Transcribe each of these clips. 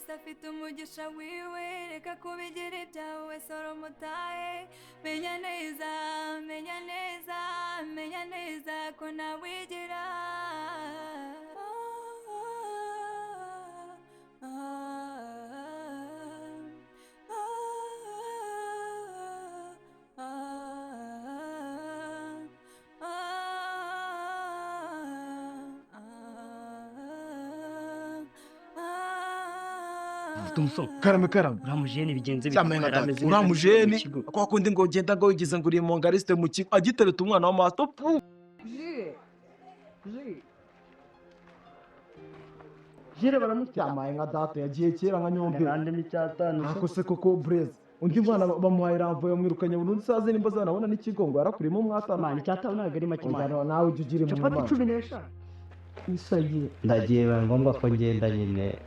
Wese afite umugisha wiwe, reka kubigira ibyawe, soro mutahe. Menya neza, menya neza, menya neza ko nawigira. Umusore. Karame, karame. Uriya mujene bigenze bite? Cyamenya Yari ameze uriya neza mu mujene kigo. Kwa kundi ngo ugenda ngo wigize ngo uri mongariste mu kigo, agitereta umwana wa master pu. Jire, Jire, Jire baramutyaye. Cyamaye nka data yagiye kera nka nyombe. Yarandemo icyatanu. Ako se koko Brez, undi mwana bamuhaye ramvo, yamwirukanye burundu, saze nimba azanabona n'ikigo ngo yarakurimo umwatana. Man, icyatanu ntabwo ari make, man. Oya, nawe ujya ugira Capati impuhwe. 15 isagiye. Ndagiye, biba ngombwa ko ngenda nyine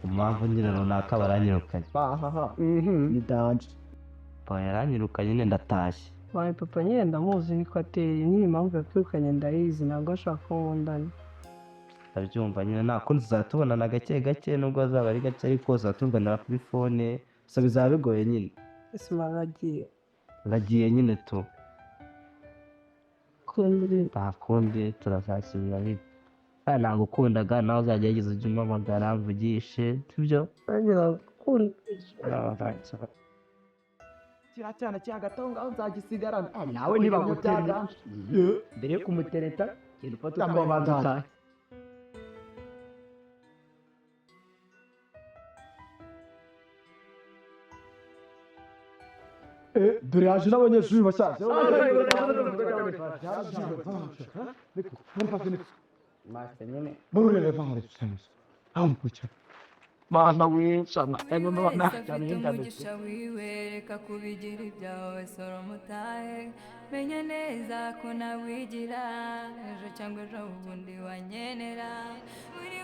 ku mpamvu nyine runaka baranyirukanye. Ahaha, ni danger. Papa yaranyirukanye nyine, ndatashye. Wawe papa nyine ndamuzi niko ateye nyine, impamvu yakwirukanye ndayizi, ntabwo ashaka ko nkundana. Ndabyumva nyine, nta kundi, tuzatubonana gake gake, nubwo azaba ari gake, ariko tuzatuvugana kuri phone, gusa bizaba bigoye nyine. Ese maragiye? Ndagiye nyine tu. Kundi. Nta kundi, turazasubira nyine, kandi nagukundaga, nawe uzagerageza ujye umpamagara mvugishe, sibyo? Nanjye nagukunda. Kiriya cyana cya hagati aho ngaho nzagisigarana. Nawe ntibagutereta mbere yo kumutereta, genda ufate Cyangwa utwaye banza. utahe. Dore haje n'abanyeshuri bashyashya. Master nyine. Mana wishana. Buri wese afite umugisha wiwe, reka kubigira ibyawe, soro mutahe. Menya neza ko nawigira, ejo cyangwa ejo bundi wanyenera. Buri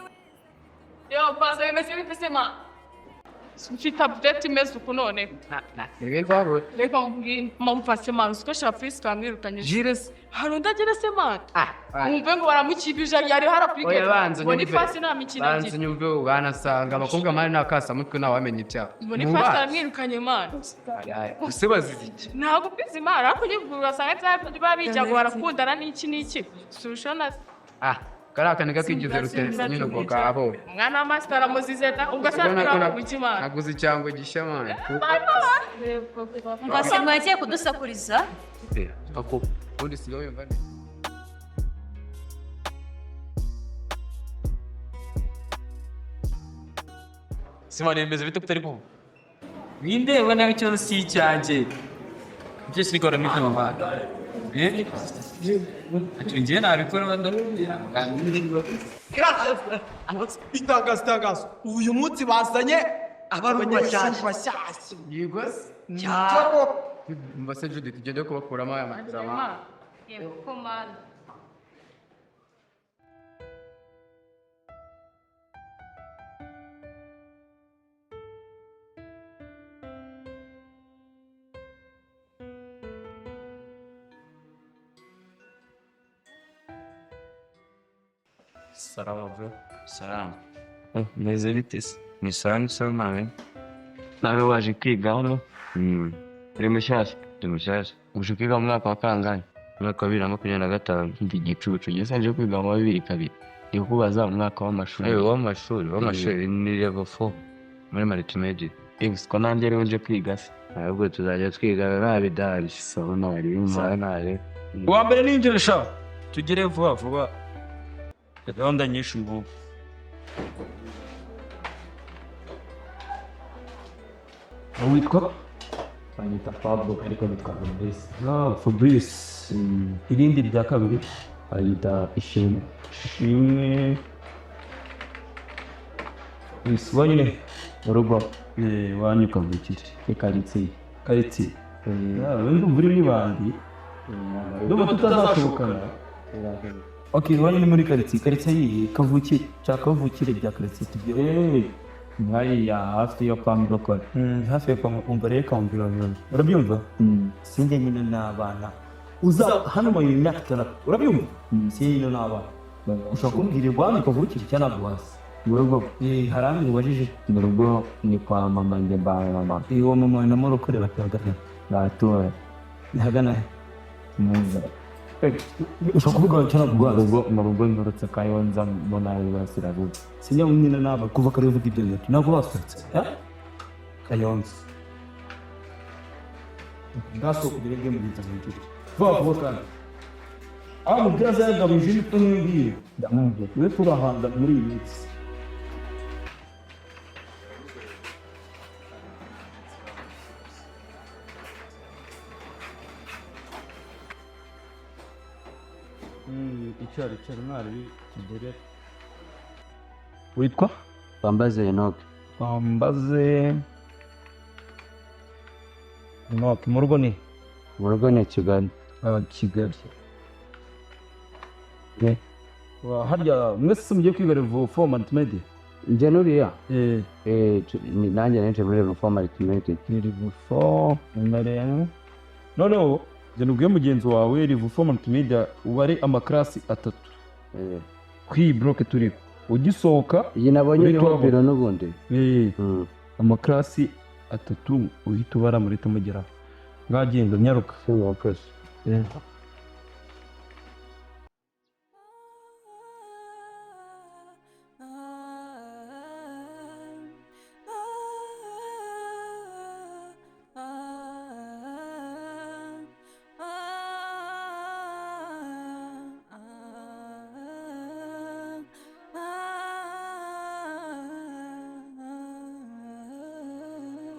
Yo, baza bimeze bite se ma? Mfite update imeze uku none. Reka nkubwire, mama se man, uziko Shafisi bamwirukanye. Jires. Hari undi agira se man? Wumve ngo baramukibije yari harapurike. Oya, banza Ngo ni unyumve. fasi nta mikino Banza agira. unyumve, banasanga abakobwa mari nakasamutwe, ntawamenya ibyabo. Ngo ni fasi aramwirukanye man. Ese bazize iki? Ntabwo mbizi man, ariko nyine urasanga biba bijya ngo barakundana n'iki n'iki. Surusha na Ah, kariya kaniga kigize rutensi nyine, ubwo kabonye. Umwana wa master aramuzize da, ubwo se Ubona ko aramuki man. Naguze icyangwe gishya man. Mbase mwagiye kudusakuriza. Ako ubundi sigaho yumva neza. Simone, bimeze bite kutari kumva? Windeba nawe, ikibazo si icyanjye. Byose niko baramwita mama. Eh? Ati njye nabikora ndamubwira. Itangazo, itangazo! Uyu munsi bazanye abanyeshuri bashyashya. Yego se. Mba se Judith, tugende kubakuramo aya madrama. Yego ko mana. Salama bro. Salamu. Meze bite se? Ni sawa, ni sawa nawe. Nawe waje kwiga hano? Uri mushyashya? Ndi mushyashya. Uje kwiga mu mwaka wa kangahe? Umwaka wa 2025. Ndi igicucu. Njye nje kwiga mu wa 2002. Ndi kubaza umwaka w'amashuri. W'amashuri ni level 4 muri multimedia. Siko nanjye rero nje kwiga se. Ahubwo tuzajya twigana nta bidanje. Sawa nari. Sawa nari. Uwa mbere ninjira sha. Tugere vuba vuba. Gahunda nyinshi ubu. Witwa? Banyita Pablo ariko nitwa Fabrice. Ah, Fabrice. Irindi rya kabiri? Banyita Ishimwe. Ishimwe. Fabrice, wanyu ni? Mu rugo. Eh, wanyu kavukire. Ni karitsiye. Karitsiye. Ah, ndumva uri n'ibandi. Ndumva tutazashobokana. Ok, iwanyu ni muri karitsiye. Karitsiye yihe? Kavukire. Nshaka kavukire bya karitsiye tugere. Eh, Hariya hafi yo kwa Murokore. Hafi yo kwa umva rero kambwira, urabyumva? Sinjye nyine n'abana. Uza hano mu myaka 6, urabyumva? Sinjye nyine n'abana. Ushobora kumbwira iwanyu kavukire cyangwa ntabwo wazi? Mu rugo hari ahantu ubajije? Mu rugo ni kwa mama, njye mba mama. Uwo mama na murokore batagana? Baratura. Hagana he? Muza. Ushobora kuvuga ngo cyangwa Mu rugo, mu rugo nturutse Kayonza mu ntara y'Iburasirazuba. Sinjya nyine naba kuva kare uvuga ibyo bintu ntabwo basohotse Kayonza ngasohoka ugere mu gitabo vuba vuba kandi aho mubwira azayagabije imbuto nk'iyo ngiyo Ndamwumvira. We turahanda muri iyi minsi. Icyaro icyaro mwari kigere. Witwa? Bambaze Enoch. Bambaze Enoch. Mu rugo ni? Mu rugo ni Kigali. Kigali. Harya mwese mugiye kwiga level 4 multimedia? Njye nuriya. Eh. Nanjye ninjiye muri level 4 multimedia. Ni level 4 nare. Noneho njye nubwiye mugenzi wawe level 4 multimedia ubare amaklasi atatu. Kuri iyi block turiho. Ugisohoka iyi nabonye uhita iriho uhabona. biro n'ubundi. Amaklasi atatu uhita ubara muri tumugeraho. Ngagenda nyaruka.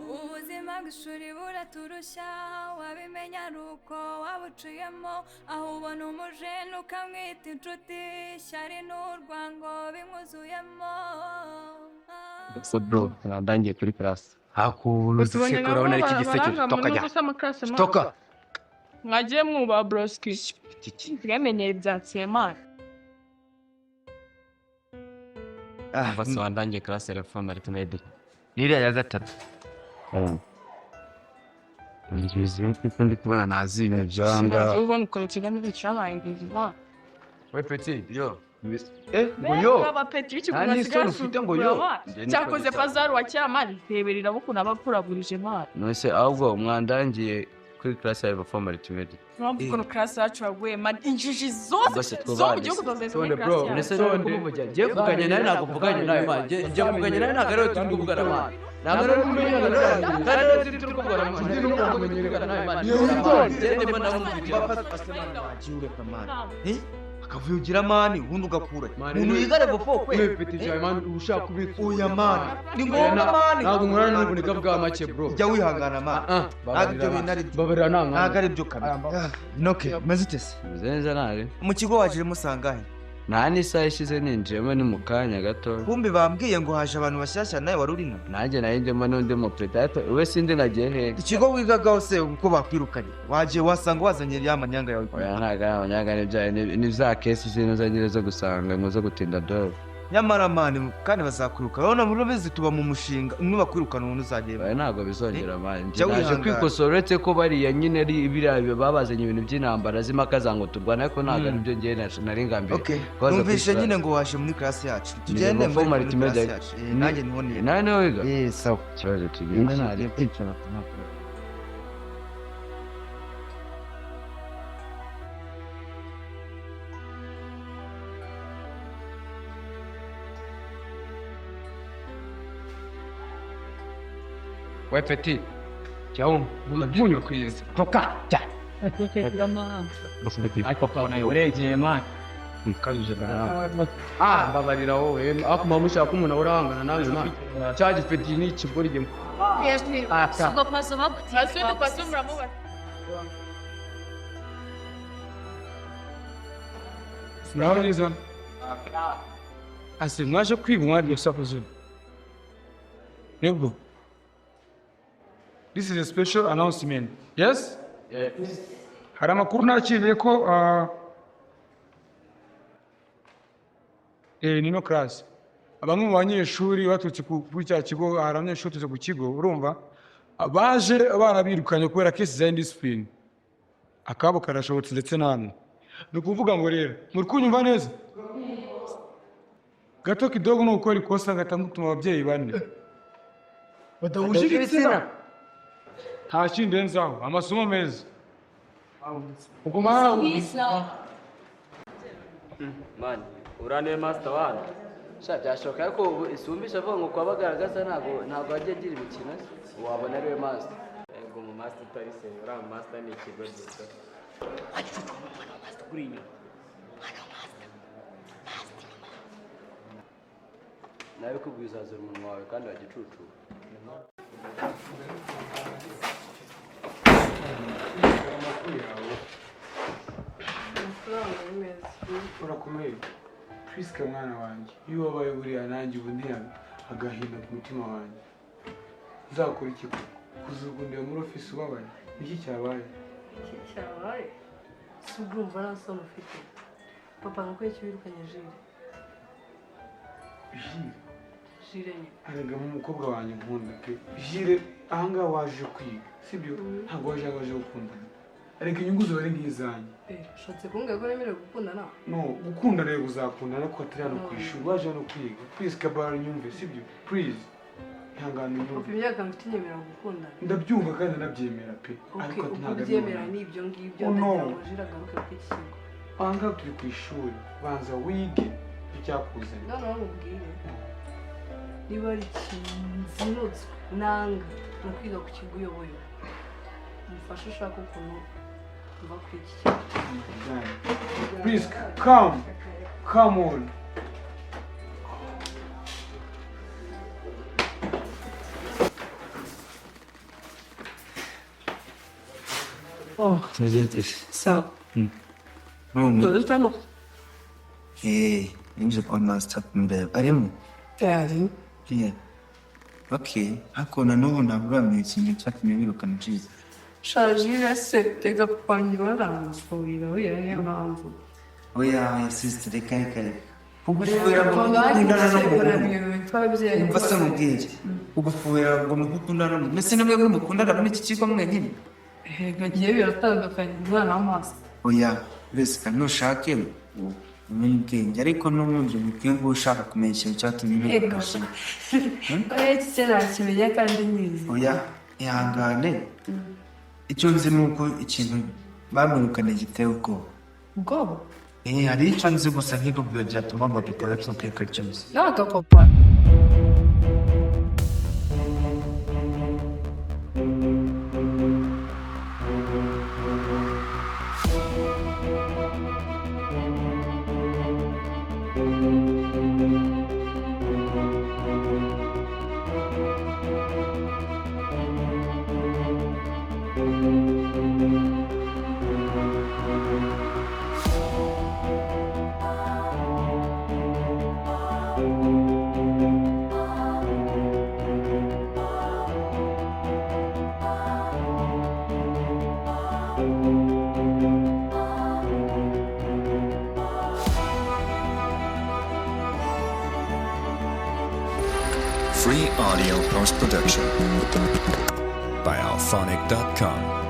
Ubuzima bw'ishuri buraturushya, wabimenya ari uko wabuciyemo, aho ubona umujene ukamwita inshuti, ishyari n'urwango bimwuzuyemo. So bro, nandangiye kuri class. Hakuntu Usibonye urabona ari iki giseke toka jya. Toka. Mwagiye mwubaha broski. Bwamenyeye ibya Semana. Bose wandangiye class ya level 4 multimedia. Niriya ya gatatu. Ndi kubona nazi ibintu byanga. Ubona ukuntu ikiganiro cyabaye nziza. We petit, yo. Ngo yo. Aba petit Nta n'isoni ufite ngo yo. Cyakoze pazari wa kera mani teberera ukuntu aba akuragurije mani. None ahubwo mwandangiye kuri class ya level 4 multimedia. Urumva ukuntu class yacu yaguye mani, injiji zose Rwose zo mu twubahane. gihugu zose muri Tonde class bro, yacu. Ese rero kuvuga Ngiye kuvuganya nawe ntabwo mvuganye nawe man. Ngiye kuvuganya nawe ntabwo ariwe turi kuvugana man. Ntabwo ariwe turi kuvugana nawe. Kandi ariwe turi kuvugana man. Ntabwo turi kuvugana nawe man. Njye ndimo ndamubwira. Akavuyo ugira mani ubundi ugakura umuntu yiga level 4 kwe. Mwe petit jawe man ushaka kubitsa. Oya mani ni ngombwa mani. Ntabwo nkorana n'ubuneka bwa make bro. Jya wihangana mani. Ntabwo ibyo bintu ari byo. Babarira nta mwana. Ntabwo ari byo kabisa. Inoke umeze ute se? Meze neza nawe. Mu kigo wajemo usangahe? Nta n'isaha ishize ninjiyemo ni mu kanya gato. Kumbi bambwiye ngo haje abantu bashyashya nawe wari urimo. Nanjye nari ndimo n'undi mupeta ariko we sindi nagiye hehe. Ikigo wigagaho se uko bakwirukanye wagiye wasanga wazanye ya manyanga yawe. Oya ntabwo ari amanyanga n'ibyaha ni za kesi zino zagira zo gusanga ngo zo gutinda dore. Nyamara mani kandi bazakwiruka urabona muri bizi tuba mu mushinga nibakwirukana umuntu uzagenda. Oya ntabwo bizongera mani. Jya Naje wihangana. kwikosora uretse ko bariya nyine ari biriya babazanye ibintu by'intambara z'impaka za ngo turwane ariko ntabwo ari byo ngiye nari ngambiriye. Okay. Kubaza Numvise kuri nyine class. ngo waje muri class yacu. Ni Tugende level four muri class multimedia. yacu. Nanjye niho niga. Nawe niho wiga? Sawa. Ikibazo tugende ntarebe kwicara. We petit. Jya wumva unabyunywa kwiza. Toka jya. Uregeye mani. Ah, mbabarira wowe. Ariko mama ushaka umuntu ahora ahangana nawe man. Cya gipeti ni ikigori gimo. Ubwo pazo bagutiye. Asundi pazo muramubaza. Muraho neza. Ase mwaje kwiga umwari gusakuza. Nibwo. This is a special announcement. Yes? Hari amakuru nakiriye ko nino class. Bamwe mu banyeshuri baturutse kuri cya kigo, hari abanyeshuri baturutse ku kigo, urumva? Baje barabirukanye kubera case za indiscipline. Akabo karashobotse ndetse namwe. Ni ukuvuga ngo rero, muri kunyumva neza? Gato kidogo ni ugukora ikosa ngahita ngutuma ababyeyi bane Badahuje ibitsina. Nta kindi ndenzaho, amasomo meza. Uguma hano. Mani, uriya niwe master wana. Sha byashoboka ariko ubu isumbisha avuga ngo kwa bagaragaza ntabwo ajya agira imikino se. Wabona ariwe master. Yego mu master utari se, uriya master ni ikigo gito. Kuri inyuma. Nabikubwiye uzazura umunwa wawe kandi wagicucu. Amafaranga ni meza. Urakomeye Prisca mwana wanjye, iyo wabaye buriya nanjye ubu ntera agahinda ku mutima wanjye. Nzakora iki koko? Kuzugundira muri ofisi ubabaye, niki cyabaye? Iki cyabaye si urumva nta soni ufite papa, nuko iki wirukanye Jire? Jire? Jire nyine. Erega nk'umukobwa wanjye nkunda pe. Jire, ahangaha waje kwiga sibyo? Ntabwo waje gukundana. Ariko inyungu zawe ari nk'izanjye. Ushatse kumbwira ko nemerewe gukundana? No, gukundana rero uzakundana ariko atari hano ku ishuri, waje hano kwiga. Prisca bara nyumve sibyo? Please. Ihangane Papa, unyumve. imyaka mfite inyemerera gukundana. Ndabyumva kandi ndabyemera pe. Okay, Ariko ubwo ntabwo ari ubyemera ngombwa. ni ibyo ngibyo. Oh, no. Ndagira ngo Jire agaruke kuri iki kigo. Ahangaha turi ku ishuri, banza wige icyakuzanye. Noneho nkubwire, niba ari ikintu nzinutswe nanga ni ukwiga ku kigo uyoboye. Umufashe ushaka ukuntu mva kuri iki kigo. Prisca, come. Come on. Oh, sawa. Dore Hey, ninje kwa master mbere arimo. Tayari. Yeah. Okay, ariko na n'ubu ntabwo uramenya ikintu cyatumye wirukana Jire. Sha Jire se tega papa wanjye baramfurira buriya niyo mpamvu. Oya, sister, reka reka reka. Kugufuhira ngo mukundana n'umuhungu. Umva se mubwire. Kugufuhira ngo mukundana n'umuhungu. Mbese ni mwebwe mukundana muri iki kigo mwenyine? Ego ngiye biratandukanye umwana w'amaso. Oya, Jessica, nushake umenye ubwenge ariko n'ubundi mubwiye ngo ushaka kumenya ikintu cyatumye Ego. wirukana Jire. Oya, iki cyo nakimenya kandi nyizi. Oya, ihangane. Icyo nzi ni uko ikintu bamwirukanye giteye ubwoba. Ubwoba? Hari icyo nzi gusa nk'ibyo byatuma ngo dukore iteka ryose. Ntabwo papa. Free audio post production by Alphonic.com.